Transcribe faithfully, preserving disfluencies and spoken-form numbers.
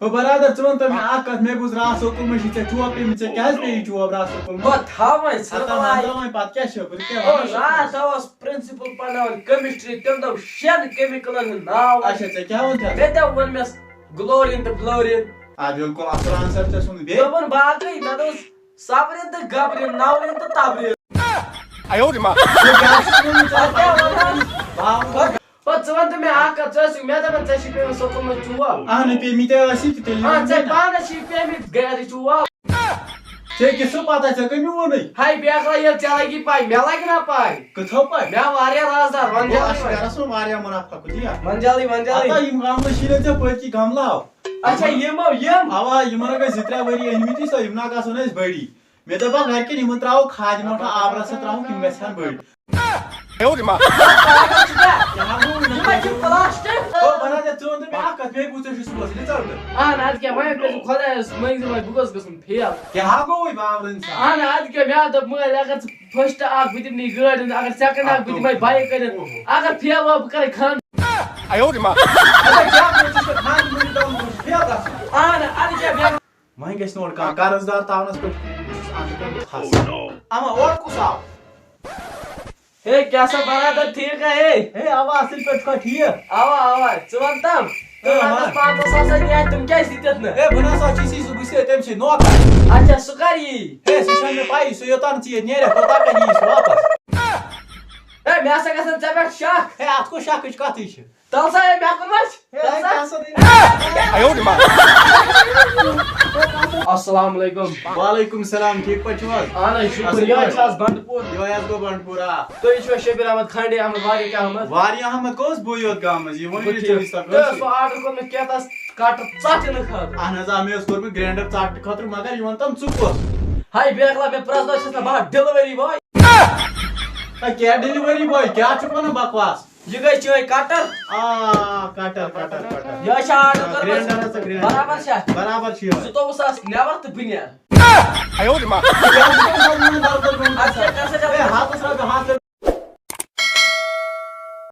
ہو برادر، ژٕ وَن تہٕ مےٚ اَکھ کَتھ، مےٚ بوٗز راتھ سکوٗل منٛز چھِ ژےٚ چوب پیٚمٕژ، ژےٚ کیٛازِ پیٚیہِ چوب راتھ سکوٗل منٛز؟ بہٕ تھاوَے ژٕ ہَتا وَن وَنان۔ تہٕ وۄنۍ پَتہٕ کیٛاہ چھِ، بہٕ تہِ کیٛاہ او، وَنہٕ؟ راتھ اوس پرنسپل پرناوان کیمسٹری، تٔمۍ دوٚپ شٮ۪ن کیمِکلن ہُنٛد ناو وَن۔ اچھا، ژےٚ کیٛاہ ووٚن تَتھ؟ مےٚ تہِ ووٚن مےٚ گلورین تہٕ فلورین۔ آ، بِلکُل اَصٕل آنسر ژےٚ ژھُنُتھ۔ بیٚیہِ؟ دوٚپُن باقٕے، مےٚ دوٚپُس صبرین تہٕ گبرین، نورین تہٕ تبرین۔ ژےٚ کیٛاہ چھُکھ ووٚنمُت؟ ژےٚ کیٛاہ وَنان؟ باو۔ پتہٕ ژٕ وَن تہٕ مےٚ اَکھ کَتھ، ژٕ ٲسٕکھ مےٚ دَپان ژےٚ چھُے پیٚومُت سکوٗل منٛز چوب۔ اہنُو، پیٚمٕتۍ تہِ ٲسی تہٕ تیٚلہِ آ، ووٚن ژےٚ مےٚ۔ پانَس چھُے پیٚمٕتۍ گَرِ چوب۔ ژےٚ کِتھ چھُ پَتہ، ژےٚ کٔمۍ ووٚنُے؟ ہاے بیکھلا، ییٚلہِ ژےٚ لَگی پَے، مےٚ لَگہِ نا پَے؟ کٕتھو پَے؟ مےٚ واریاہ رازدار، وَن گوٚو جلدی اَسہِ وۄنۍ۔ گَرَس منٛز واریاہ مُنافع کُتھ یہِ۔ وَن جلدی، وَن جلدی۔ ہَتا یِم گملہٕ شیٖرِو ژےٚ پٔتۍ کِنۍ گملہٕ آو۔ اچھا، یِم ہو، یِم۔ اَوا، یِمَن ہَے گٔے زٕ ترٛےٚ ؤری أنۍمٕتی، سۄ یِم نا گژھو نہٕ أسۍ بٔڑی۔ مےٚ دوٚپ اَتھ گَرِکٮ۪ن، یِمَن ترٛاوو کھادِ مۄٹھا آبہٕ رَژھا ترٛاوو، یِم گژھِ ہَن بٔڑۍ۔ ہے، او ری ما۔ کیٛاہ ہا گوٚو یِمَن؟ یِمَے چھِ پلاسٹک۔ او، بَنان ژٕ وَن تہٕ مےٚ اَکھ کَتھ، مےٚ بوٗز ژےٚ چھُے صُبحَس رِزَلٹ۔ اَہَن، اَدٕ کیٛاہ، وۄنۍ کٔرۍزِ خۄدایَس مٔنٛگزِ وۄنۍ، بہٕ گوٚژھ گژھُن فیل۔ کیٛاہ ہا گوٚوُے بابرٕ اِنسان؟ اَہَن، اَدٕ کیٛاہ، مےٚ ہا دوٚپ مٲلۍ، اگر ژٕ فٔسٹ آکھ، بہٕ دِمہٕ نہٕ یہِ گٲڑۍ ہُنٛد، اگر سٮ۪کنٛڈ آکھ، بہٕ دِمَے بایِک کٔرِتھ، اگر فیل آو، بہٕ کَرَے خانٛدر۔ ہے، او ری ما۔ اَدٕ کیٛاہ گوٚو، ژٕ چھُکھ خانٛدر مٔنٛزِل ترٛاوُن، فیل گژھُن؟ اَہَن، اَدٕ کیٛاہ، مےٚ وۄنۍ گژھِ نہٕ اورٕ کانٛہہ قرض دار تاونَس پٮ۪ٹھ، بہٕ چھُس اَنٛدٕ کَنہِ پھَس۔ اما، اورٕ کُس آو؟ ہے، کیٛاہ سا برادر، ٹھیٖک ہے؟ ہے، اوا، اَصٕل پٲٹھۍ چھُکھا ٹھیٖک؟ اوا، اوا، ژٕ وَن تَم، تہٕ اۭں، اَتھ وَن۔ پانٛژَن ساسَن نیرِ، تِم کیٛازِ دِتِتھ نہٕ؟ ہے، بہٕ نہ سا چھُس یی، سُہ گُسہِ تٔمۍ سٕے نوکر۔ اچھا، سُہ کر یی؟ ہے، سُہ چھَنہٕ مےٚ پَیی، سُہ یوٚتام ژٕ ییٚتہِ نیرَکھ، توٚتام کَتہِ یی سُہ واپَس؟ ہے، مےٚ ہسا گژھان ژےٚ پٮ۪ٹھ شک۔ ہے، اَتھ کُس شکٕچ کَتھٕے چھِ؟ تَلہٕ سا، ہے، مےٚ کُن وٕچھ۔ ہے، تَلہٕ سا۔ کیٛاہ سا دٔلیٖل؟ السلام علیکم۔ وعلیکم السلام، ٹھیٖک پٲٹھۍ چھِو حظ؟ اَہَن حظ، شُکُر۔ اَصٕل یِہوٚے پٲٹھۍ؟ چھِ حظ بنڈٕ پوٗر؟ یِہوٚے حظ گوٚو بنڈٕ پوٗر، آ۔ تُہۍ چھِو حظ شبیر احمد کھانڈے احمد واریاہ کیٛاہ احمد؟ واریاہ احمد گوٚو حظ بٕے یوت گامَس، یہِ ؤنِو گوٚو تُہۍ ٹھیٖک۔ سا تہٕ کٲنٛسہِ۔ سُہ آرڈر کوٚر مےٚ کیٛاہ تَس کٹر ژَٹنہٕ خٲطرٕ۔ اَہَن حظ، آ، مےٚ اوس کوٚرمُت گرینڈر ژَٹنہٕ خٲطرٕ، مگر یہِ وَن تَم ژٕ کُس؟ ہاے بیکلا، مےٚ پرٛزنٲو چھَس نہ بہٕ ہا ڈیلیوری باے۔ ہے، کیٛاہ ڈیلیوری باے؟ کیٛاہ چھُکھ وَنان بکواس؟ یہِ گٔے چٲنۍ کٹر۔ آ، کٹر، کٹر، کٹر۔ یہِ چھا آرڈر آ، کٔرمٕژ؟ گرینڈر ہسا، گرینڈر۔ برابر چھا؟ برابر چھُ یِہوٚے۔ زٕتووُہ ساس نٮ۪بر تہٕ بہٕ نیرٕ۔ اَیو ری ما۔ یہِ حظ چھُ تۄہہِ سَتووُہَن دَربَن گوٚمُت۔ اَدٕ کیٛاہ، کر سا ہے، جلدی۔ ہَتَس رۄپیہِ، ہَتھ رۄپیہِ